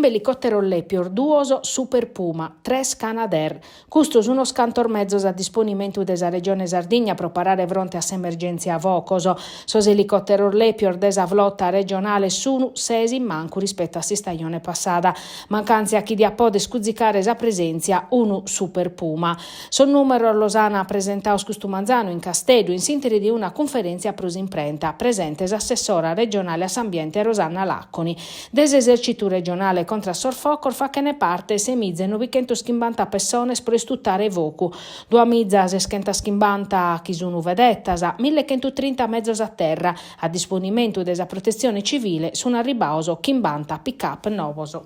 Chimbe elicòteros lèpios, duos Super Puma, tres Canadair. Custos unos cantos mezos a disponimentu de sa Regione Sardigna pro parare fronte a s'emergèntzia focos. Sos elicòteros lèpios de sa flota regionale sunu ses in mancu rispetu a s'istajone passada, mancàntzia chi diat poder cuzicare sa presèntzia unu Super Puma. Sos nùmeros los ant presentados custu manzanu in Casteddu in s'ìnteri de una cunferèntzia pro s'imprenta, presente s'assessora regionale a s'ambiente Rosanna Laconi. De s'esèrcitu regionale contra sos focos fachent parte semiza e novichentochimbanta pessones pro istutare focu, duamiza seschentaschimbanta chi sunu vedetas, millecentutrinta mezos a terra, a disponimentu de sa Protetzione Civile sun arribados chimbanta pick-up novos.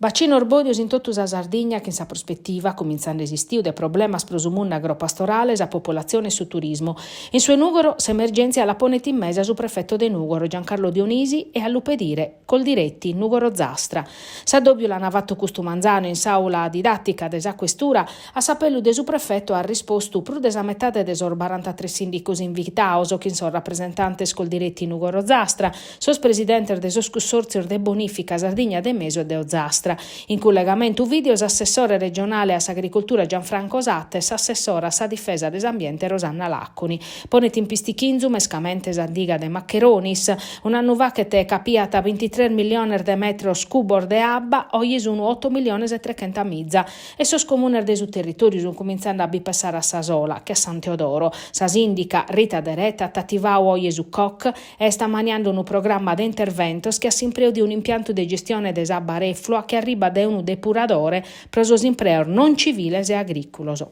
Bacinos bòdios in totu sa Sardigna chin sa prospetiva, cumintzande s'istiu, de problemas pro su mundu agropastorale, sa populatzione e su turismu. In su 'e Nùgoro s'emergèntzia la ponet in mesa su prefeto de Nùgoro, Giancarlo Dionisi, e a lu pedire, Coldiretti, Nùgoro Ozastra. S'addòbiu l'ant fatu custu manzanu in s'àula didàtica de sa Questura. A s'apellu de su prefeto at rispostu prus de sa metade de sos barantatres sìndicos invitados, chin sos rapresentantes Coldiretti Nùgoro Ozastra, sos presidentes de sos cussòrtzios de bonìfica Sardigna de Mesu e de Ozastra. In cullegamentu vìdeo s'assessore regionale a s'agricultura Gianfranco Satta e s'assessora a sa difesa de s'ambiente Rosanna Laconi. Ponet in pistichinzu mescamente sa diga de Maccheronis. Un'annu fachet capiat bintitres milliones de metros cubos de abba, oje sun oto milliones e trechentamìza. E sos comunes de su territòriu sunt cumintzende a bi pessare a sa sola, che a San Teodoro. Sa sìndica Rita Deretta at ativadu oje su COC e est ammaniende unu programma de interventos che a s'impreu de un'impiantu de gestione de s'abba reflua chi arribat dae unu depuradore pro sos impreos non civiles e agrìculos.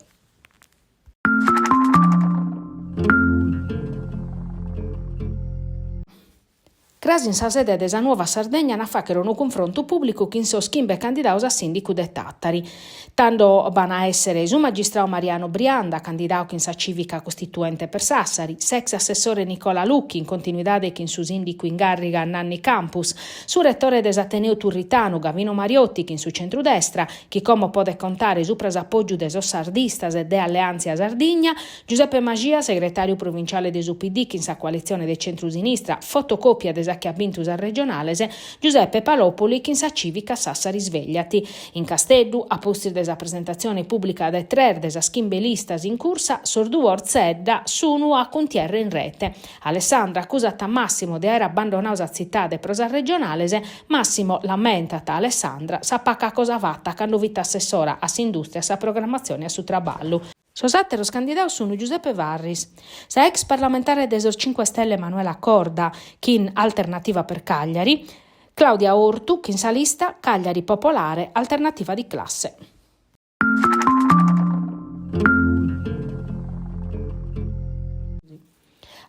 Cras in sa sede de sa Nuova Sardegna an a fàghere unu cunfrontu pùblicu chin sos chimbe candidados a sìndicu de Tàtari. Tando b'an a èssere su magistradu Mariano Brianda, candidadu chin sa Cìvica Costituente per Sassari, s'ex assessore Nicola Lucchi, in continuidade chin su sìndicu in gàrriga Nanni Campus, su retore de s'Ateneu Turritanu Gavino Mariotti chin su centrudestra, chi como podet contare supra s'apògiu de sos sardistas e de Alleàntzia Sardigna, Giuseppe Maxia, segretàriu provinciale de su PD chin sa coalitzione de centru-sinistra, fotocòpia de sa chi at bintu sas regionales, Giuseppe Palopoli chin sa Cìvica Sassari Svegliati. In Casteddu, a pustis de sa presentatzione pùblica de tres de sas chimbe listas in cursa, sos duos Zedda sunu a cuntierra in rete. Alessandra acusat a Massimo de àere abbandonadu sa tzitade pro sas regionales, Massimo lamentat a Alessandra sa paca cosa fata cando fit assessora a s'indùstria, a sa programmatzione e a su traballu. Sos àteros candidados sunt Giuseppe Farris, sa ex parlamentare de sos Cinque Stelle Manuela Corda chin Alternativa per Cagliari, Claudia Ortu chin sa lista Cagliari Popolare Alternativa di Classe.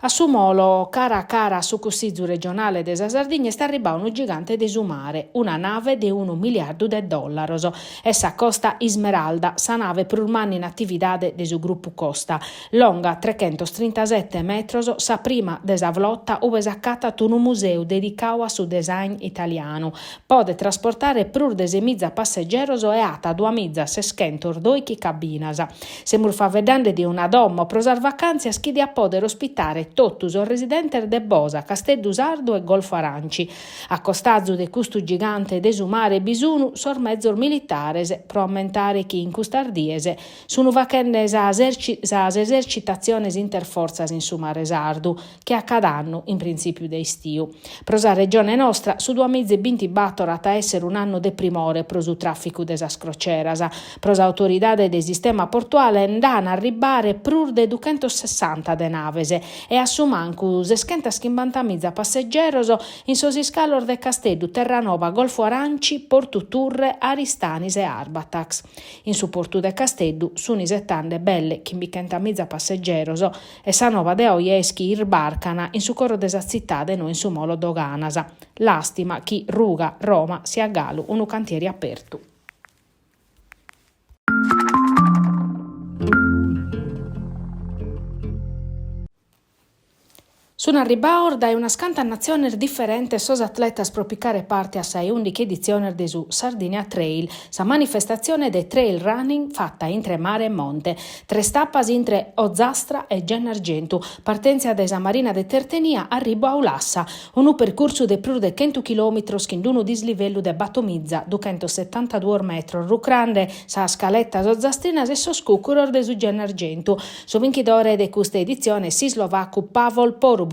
A su molo, cara a cara a su Cussizu regionale de sa Sardigna est arribbadu unu gigante de su mare, una nave de unu miliardu de dòllaros. Est sa Costa Ismeralda, sa nave prus manna in atividade de su grupu Costa. Longa trechentos-trintasete metros, sa prima de sa flota ue s'acatat unu museu dedicadu a su design italianu. Podet trasportare prus de semiza passegeros e at duamiza seschentos doichi cabinas. Semus faeddende de una domo pro sas vacàntzias chi diat pòdere ospitare totu sos residentes de Bosa, Casteddu Sardu e Golfo Aranci. A costazu de custu gigante de su mare bi sun sos mezos militares pro ammentare chi in custas dies sun faghende sas esercitatziones interfortzas in su mare sardu, che a cada annu in printzìpiu de istiu. Pro sa regione nostra su duamiza e bintibator at a èssere un'annu de primore pro su tràficu de sas croceras. Pro s'autoridade de sistema portuale nd'an a arribbare prus de duchentosessanta de naves e a su mancu seschentaschimbantamìza passegeros in sos iscalos de Casteddu, Terranova, Golfu Aranci, Portu Turre, Aristanis e Arbatax. In su portu de Casteddu sun isetande belle chimbichentamiza passegeros E sa nova de oje est chi isbarcan in su coro de sa tzitade e no in su molo Doganas. Làstima chi Ruga Roma siat galu unu cantieri apertu. Sun arribaos dae unas cantas natziones diferentes sos atletas pro picare parte a sa 'e ùndichi editziones de su Sardinia Trail, sa manifestatzione de trail running fata intre mare e monte. Tres tapas intre Ozastra e Gennargentu, partèntzia dae sa Marina de Tertenia, arribu a Ulassa. Unu percursu de prus de chentu chilòmitros chin unu dislivellu de batomiza duchentosetantaduos metros, rucrande sas caletas ozastrinas e sos cùcuros de su Gennargentu. Su binchidore de custa editzione est s'islovacu Pavol Porubcan.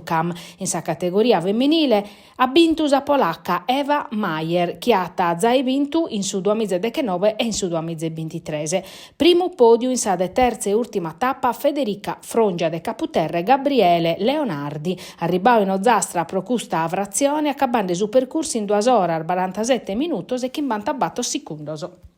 In sa categoria femminile at bintu sa polaca Eva Majer, chi at zai bintu in su duamiza e dechenobe e in su duamiza e bintitres. Primu pòdiu in sa de tertza e ùrtima tapa Federica Frongia de Caputerra e Gabriele Leonardi, arribbadu in Ozastra pro custa fratzione acabende su percursu in duas oras, barantasete minutos e chimbantabator sicundos.